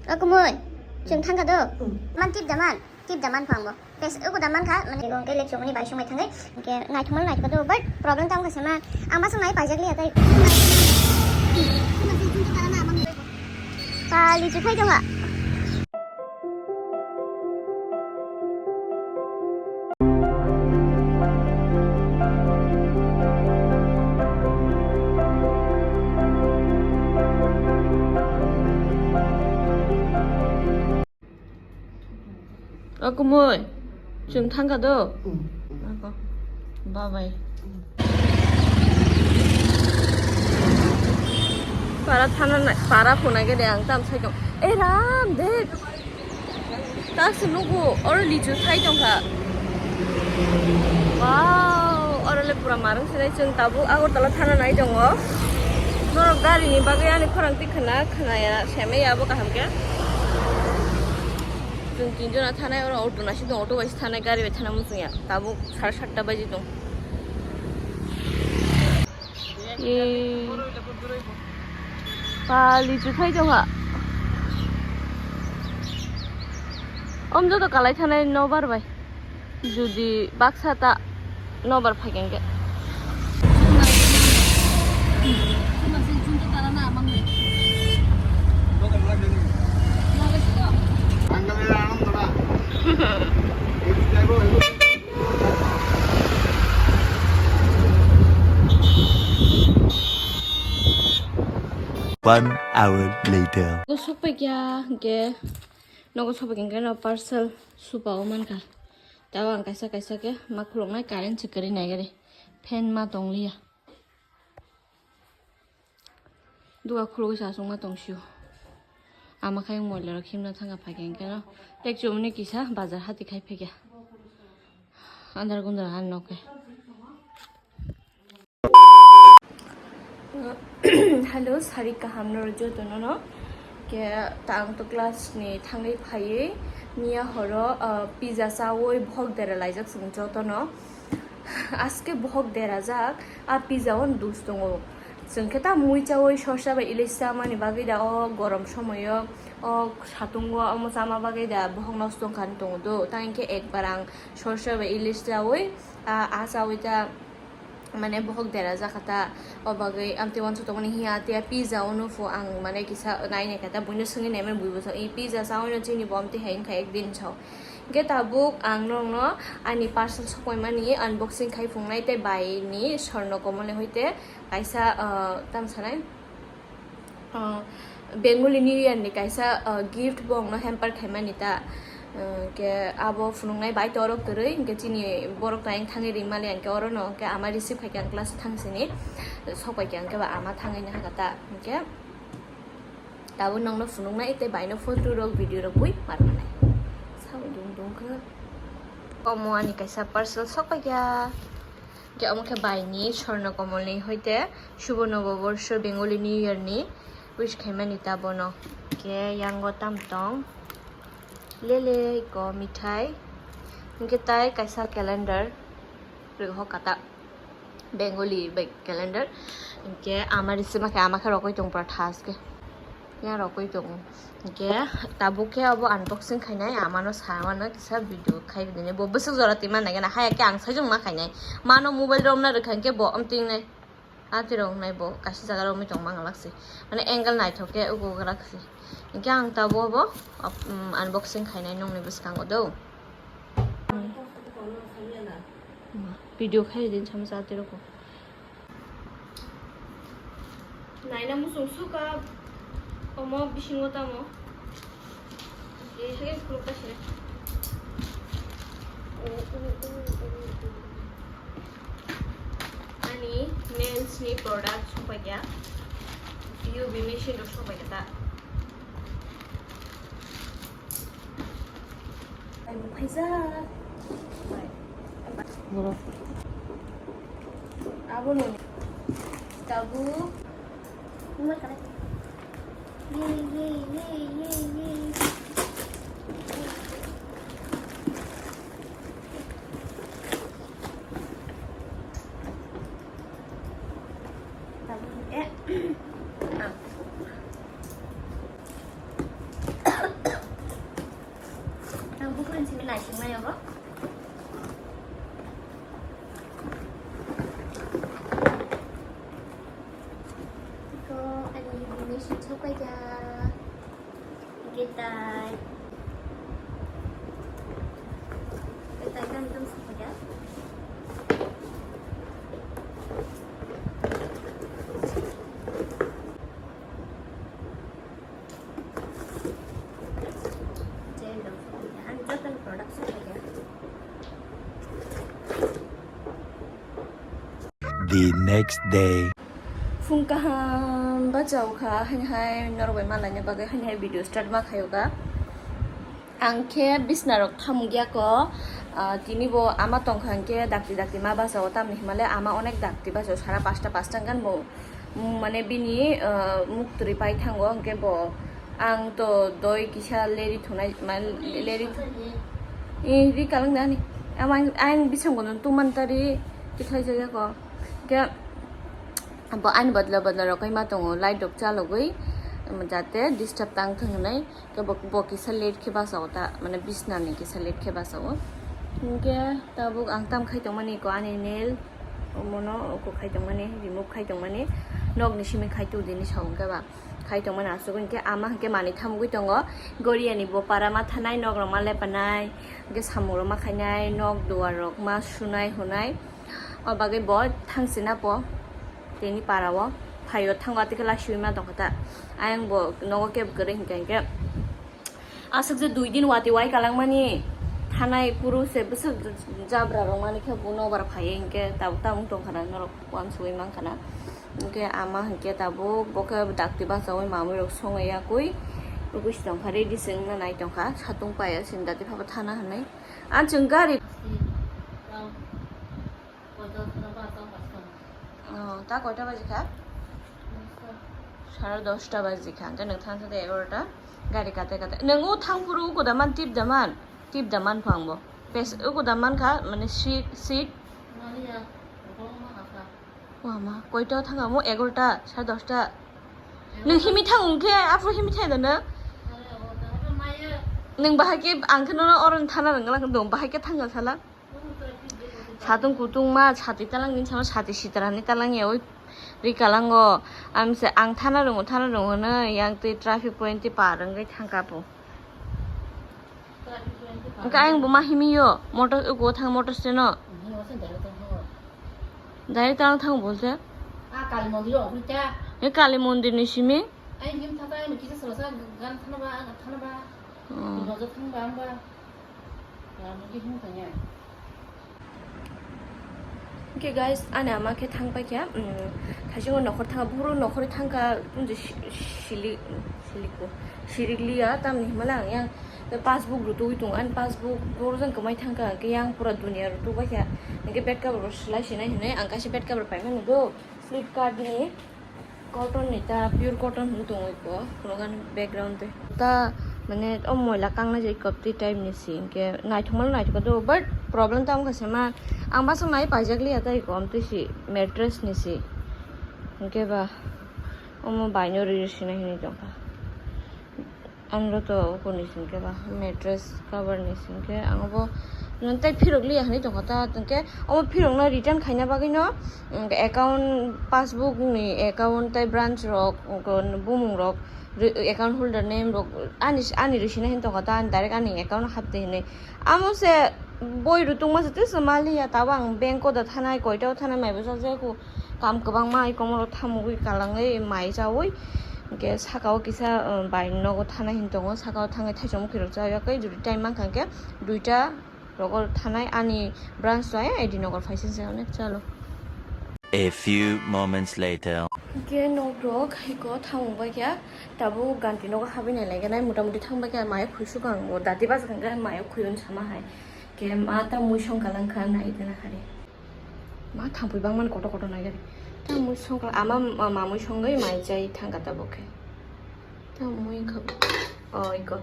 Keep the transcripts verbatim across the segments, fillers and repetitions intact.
O kumui, chwng thangkha do? Man tip da man, tip da man phangbo. Pes, uku da man kha, mane, ego hwnkhe lek chumani bai sumai thangwi, hwnkhe naithokmani naithokha do, but problem tamo kha sema, ang baswk nai paijak liya tei. Pali chu phai tongkha. O kumui, chwng thangkha do? Ako. Bye bye. Para thana na, para phunai gede ang tam sai tong. E ram de. Taksi nugo, oro lichu thai tongkha. Wow, oro le pura marung sinai chwng tabuk Agartala thana nai tongo. Norok gari ni bagwi ani khorang tik khna khna ya, seme ya bo kaham khe. Chwng tin jona thanai, oro auto nasi tong, auto bai thanai, gari bai thana muchung ya. Tabuk sare satta baji tong. Ye. Pali chu thai jong ha. Om joto kalai thanai no bar bai. Judi baksa ta no bar phai keng khe. One hour later. Nogo sokpai kya hwnkhe, nogo sokpai kya hwnkhe no parcel supa o mankha. Tao ang kaisa kaisa khe ma khuluknai, current se kwrwi nai gari, fan ma tongliya. Duga khulugwi se achukma tongsio. Ama khe moila rok himna thangkha phaikha hwnkhe no. Tek chumni kisa bazar hati khai phaikha. Andar gundar han nok khe. Hello, sari kaham no joto no no. Ke ta ang to class ni thangwi phaiwi miya horo, ah, pizza chawi bohok dera laijak chwng joto no. Aske bohok derajak, a pizza o dus tongo. Chwng khe ta mui chawi sorsa bai ilis chamani bagwi da o gorom somoyo, o satungo omo chama bagwi da bohok nosto wngkha wng tongo do. Ta hinkhe ekbar ang sorsa bai ilis chawi, a, a chawi ta mane bohok derajak kha ta. O bagwi amtwi uansuk tongmani hiya tiya pizza o nuphu ang mane kisa nainai kha ta, buino swngwi naimani buibo sa, i pizza chawi no chini bo amtwi hai wngkha ekdin sao. Hingke tabuk ang norokno ani parcel sokpaimani unboxing khai phungnai tei bai ni Swarna Komolni hoite kaisa, ah, tamo sanai, ah, Bengali New Year ni kaisa, ah, gift bo ang no hamper khaimani ta. Ah, hingke abo phunuknai bai torok kwrwi, hingke chini borok tayang thangwi rimali, hingke oro no hingke ama receive khaikhe ang class thangsini sokpaikhe, hingke ba ama thangwi nahaka ta, hingke. Tabuk nokno phunuknai tei baino photo rok, video rok bui ma rwnai. Sao dung dung khe. Omo ani kaisa parcel sokpaikha. Hingke omo khe baini Swarna Komolni hoite Shubho Noboborsho Bengali New Year ni wish khaimani ta bono. Hingke yango tam tong. Lele ko mithai. Hingke tai kaisa calendar rwho kata. Bengali bai calendar. Hingke ama receive ma khe ama khe rokoi tong pura thaske. Ya rokoi tongo. Hingke tabuk khe abo unboxing khainai amano samano kisa video khai bini bo bwswk jora twi mannai gana haya khe ang sajwk ma khainai. Mano mobile romna rwkha hingke bo amtwingnai. Amtwi romnai bo kaisa jaga romwi tong mangalaksi. Mane angle naithok khe ugo galaksi. Hingke ang tabuk abo, um, unboxing khainai nongni bwskango do. Video khai din sama jati roko. Naina musung suka omo bisingo tamo. Ye hage kuluk ta sira. Ani nails ni product sokpaikha. U V machine rok sokpaikha ta. Ai, bo khaijak. Borok. Abono tabuk. Ye, ye, ye, ye, ye. Tabuk, eh. Ah. Naisingmai abo. Iko ani bini sing sopai ya. Gitai. Gitai kan tum sopai ya. The next day. Phung kaham bachao kha, haini hai norok bai malaina bagwi haini hai video start ma khayo kha. Ang khe bisna rok thamung ya ko, ah, tini bo ama tong kha, ang khe dakti dakti ma bachao, tamni himale ama onek dakti bachao, sara pasta pasta gan bo. Mm, mane bini, ah, muk twi pai thango, hwnkhe bo ang to doi kisa leri thunai, ma-, leri thu-, eh, ri kalang nani. Ama ang, ang bising bono tuman tari tikhlai jaya ko. Hwnkhe bo ani bodla bodla rok kai ma tongo, light rok chalogwi, um, jate disturb tang thung hinwi. Khe bo, bo kisa late khe bachao ta, mane bisna ni kisa late khe bachao. Hwnkhe tabuk ang tam khai tongmani ko ani nail, omono oko khai tongmani, remove khai tongmani, nok ni simi khai tu dini sao hwnkhe ba khai tongmani aswk hwnkhe ama hwnkhe manwi thamugwi tongo, Goria ni bo para ma thanai, nok rok ma lepanai, hwnkhe samung rok ma khainai, nok duar rok ma sunai hunai. O bagwi bo thang sina po tini para o phaio thango, atikhe lasiui ma tongkha ta. Ayang bo nogo kebo kwrwi hinkhe hinkhe aswk je dui din wati wai kalangmani thanai puru se bwswk jabra rok mani khe bo nobar phaiya hinkhe tabuk tamung tongkha na norok uansugui mankha na. Hinkhe ama hinkhe tabuk bo khe dakti bachaui mamui rok songwi yakui rwgwi se tongkha, ready se wngna nai tongkha, satung paiya sindati phaba thana hinwi. Ang chwng gari. Oh, ta koita baji kha? Sare dosta baji kha. Hwnkhe nwng thang thang egarota. Gari kate kate. Nwng o thang phuru uko da man, tip da man. Tip da man phang bo. Pes uko da man kha, mane seat, seat. Wama, koita thang amo egarota, sare dosta. Nwng himi thang hwnkhe, aphuru himi thang da nwng? Nwng bahai khe ang khe nono oro thana rwngla khe dong, bahai khe thang sala. Satung kutung ma sati talang din sama sati sitra ni talang ya oi ri kalango. Am se ang thana rungo thana rungo no yang twi traffic point twi par wngwi thangka po. Engka ayang bo ma himi yo motor ugo thang motor se no. Direct talang thang bo se. A Kali mondir o hoi ta. E Kali mondir ni simi. Ai him thata ai kisa sala sa gan thana ba thana ba. Hmm. Bojo thang ba ang ba. Hwnkhe guys, ani ama khe thang paikha, um, thaisingo nokhor thangkha, buphuru nokhorwi thangkha, tungsi si-, sili-, siliko, sirikliya, tamni himala ang yang passbook rutugwi tongo, ani passbook borok jang kwmai thangkha, hwnkhe yang pura duniya rutugbaikha, hwnkhe bed cover bo swlai sinai hinwi ang kaisa bed cover paimani do, Flipkart ni. Cotton ni ta, pure cotton hinwi tongo iko, phunukgani background twi. Ta, mane, o moila kangnai je iko twi type ni si, hinkhe naithokmano naithok do, but problem tamo kha se ma, ang bwswk nai paijak liya ta iko, amtwi si, mattress ni si. Hinkhe ba, omo baino ri ri sinai hinwi tongkha. Ang joto ukulni singkhe ba mattress cover ni singkhe ang bo tei phirok liya hinwi tongkha ta, tongkhe omo phirokno return khaina bagwino, mm, account, passbook ni account tei branch rok, mm, bumung rok, re-, account holder name rok ani, ani risina hinwi tongkha ta, ani direct ani account hapdi hinwi. Amo se boi rutungma se tesa maliya, tabuk ang bank o da thanai, koita o thanai, maibo chajayaku. Kam kwbangma ai komoro thamugwi kalangwi mai chaui, hinkhe saka o kisa, um, bai nogo thanai hinwi tongo, saka o thangwi thaichung mukhirok chaui yakwi jodi time mankha hinkhe duita rogo thanai ani branch o ai I D Nagar phaising se onek chalo. A few moments later. Hinkhe nok rok haiko thamung bai kha, tabuk ganti nogo habwi nai lai khe nai, mota moti thang bai kha, maya khwi sukha ang bo, dati bachakha hinkhe maya khwi hwn sama hai, khe ma ta mui song kalang kha nai tena hari. Ma thangpui bangmani kotor kotor naigari. Tamo songkla ama ma-, mamui songwi mai chai thangkha tabuk khe. Tamo wngkha o iko.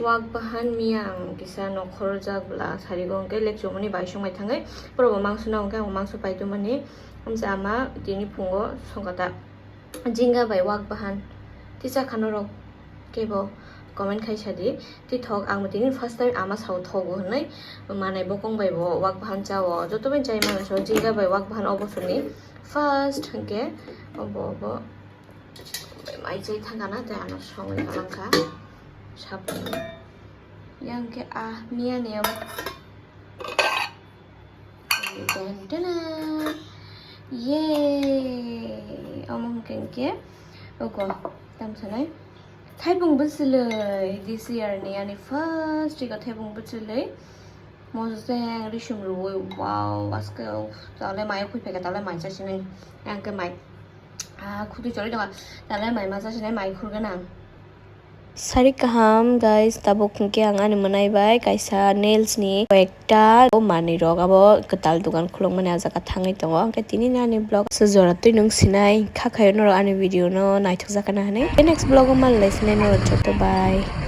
Wak bahan miya ang kisa nokhorjak bwla sarigo hwnkhe lekchumani bai songbai thangwi. Porobo mangso na hwnkhe ang mangso paitwmani. Amsa ama tini phungo songkha ta. Jinga bai wak bahan tisa khano rok Kebo comment khai sadi. Tithok, ang tini first time ama sao thogo hwnwi manai bokong bai bo wak bahan chao. Joto bai chai mano so jinga bai wak bahan obo sini first hwnkhe obo obo mai chai thangana tei ano songwi kalangkha. Sabun. Yang khe ah miya ni abo. Dan dana. Yay! Omo hwnkhe hwnkhe ogo tam sanai. Thaibung bwchwlwi this year ni ani first ego thaibung bwchwlwi. Mojang risum rwui wow aske tale mai khoi pheka tale mai chasinai. Yang khe mai ah khutui chori tonga tale mai ma chasinai mai khurgana. Sari kaham guys, tabuk hwnkhe ang ani mwnai bai kaisa nails ni koyekta o manwi rok abo kwtal dogan khulukmani ah jaga thangwi tongo. Hwnkhe tini ani vlog se jora twi nung sinai kha khayo norok ani video no naithok jakana hinwi. Next vlog o malai sinai norok joto bye.